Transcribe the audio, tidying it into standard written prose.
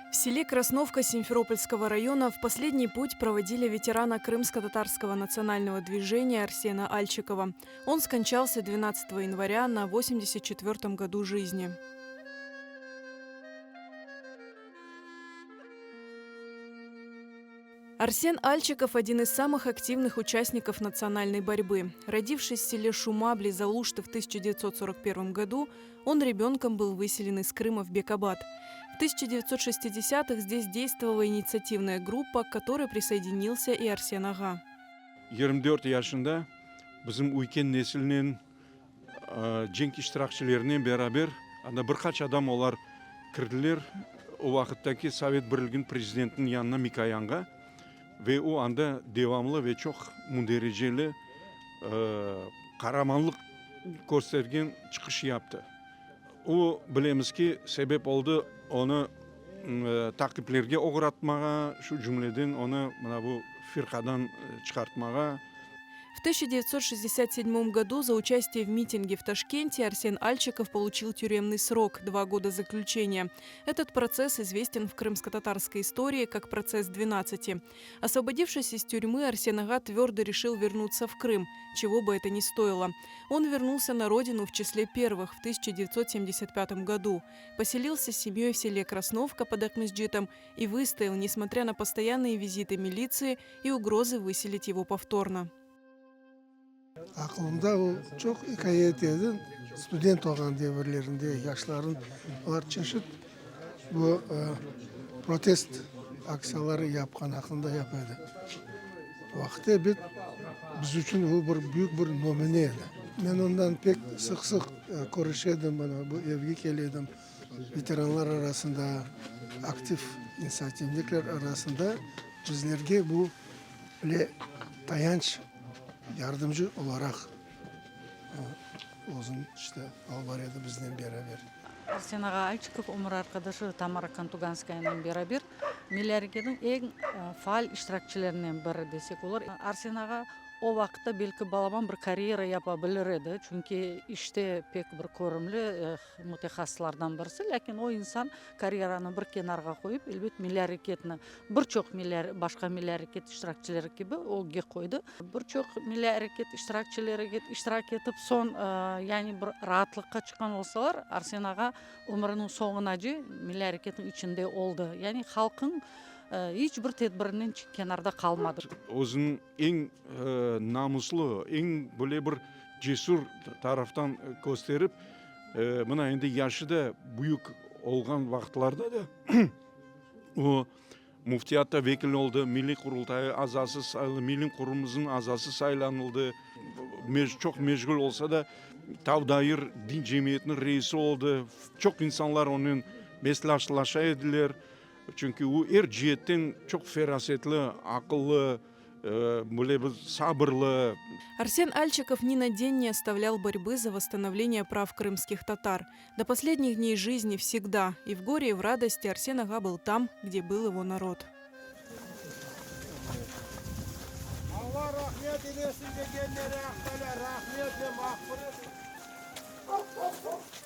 В селе Красновка Симферопольского района в последний путь проводили ветерана крымско-татарского национального движения Арсена Альчикова. Он скончался 12 января на 84-м году жизни. Арсен Альчиков – один из самых активных участников национальной борьбы. Родившись в селе Шума близ Алушты в 1941 году, он ребенком был выселен из Крыма в Бекабад. В 1960-х здесь действовала инициативная группа, к которой присоединился и Арсен Ага. 24 yaşında bizim üyken nesilnen, cenk iştirakçilerinen beraber, anda bir qaç adam olar kirdiler o vaqıttaki Sovet Birliginiñ prezidentiniñ yanına Mikoyanğa ve o anda devamlı ve çoq mündericeli qaramanlıq köstergen çıqış yaptı. O, bilemiz ki, sebep oldı onı taqiplerge oğratmağa, şu cümleden onı mına bu firqadan çıqartmağa. В 1967 году за участие в митинге в Ташкенте Арсен Альчиков получил тюремный срок – два года заключения. Этот процесс известен в крымско-татарской истории как процесс 12. Освободившись из тюрьмы, Арсен Ага твердо решил вернуться в Крым, чего бы это ни стоило. Он вернулся на родину в числе первых в 1975 году. Поселился с семьей в селе Красновка под Акмесджитом и выстоял, несмотря на постоянные визиты милиции и угрозы выселить его повторно. Aqılımda o çoq ikâye ete edi, student olğan devirlerinde yaşların olar çeşit bu protest aktsiyaları yapqan aqqında yapa edi. O vaqıt ebet biz içün o bir büyük bir nümüne edi. Men ondan pek sıq-sıq körüşe edim, mına bu evge kele edim, veteranlar arasında, aktiv inisiativnikler arasında bizlerge bu bile tayanç, yardımcı olaraq özün işte alıp bara edi biznen beraber. Arsen ağa Alçikov ömür arqadaşı Tamara Kontuganskayanen beraber Milliy areketniñ eñ faal iştirakçilerinden biri desek olur. Arsen ağa o vaqıtta belki balaban bir karyera yapa bilir edi, çünki işte pek bir körümli mütehassıslardan birisi, lâkin o insan karyeranı bir kenarğa qoyıp, elbet, milliy areketni, bir çoq milliy, başqa milliy areket iştirakçileri kibi, ögge qoydı. Bir çoq milliy areket iştirakçileri iştirak etip, soñ, yani bir raatlıqqa çıqqan olsalar, Arsen ağa ömrüniñ soñunace milliy areketniñ içinde oldı. Yani halqıñ iç bir tedbirinden kenarda qalmadı. Özüniñ eñ namuslı, eñ böyle bir cesür taraftan kösterip, mına endi yaşı da büyük olğan vaqıtlarda da o Müftiyatta vekil oldı, Milliy Qurultayı azası sayıldı, Milliy Qurumımıznıñ azası saylanıldı. Çoq meşğul olsa da, Tavdayır din cemiyetiniñ reisi oldı. Çoq insanlar onen mesleatlaşa ediler. Çünki o er ciyetten çoq ferasetli, aqıllı, böyle bir sabırlı. Arsen Alçikov ni na den ne ostavlyal borьбы за восстановление прав крымских татар. До последних дней жизни всегда, и в горе, и в радости Арсен ağa был там, где был его народ. Alla rahmet eylesin degenlere Aq Taalâ rahmet ve mağfiret eylesin.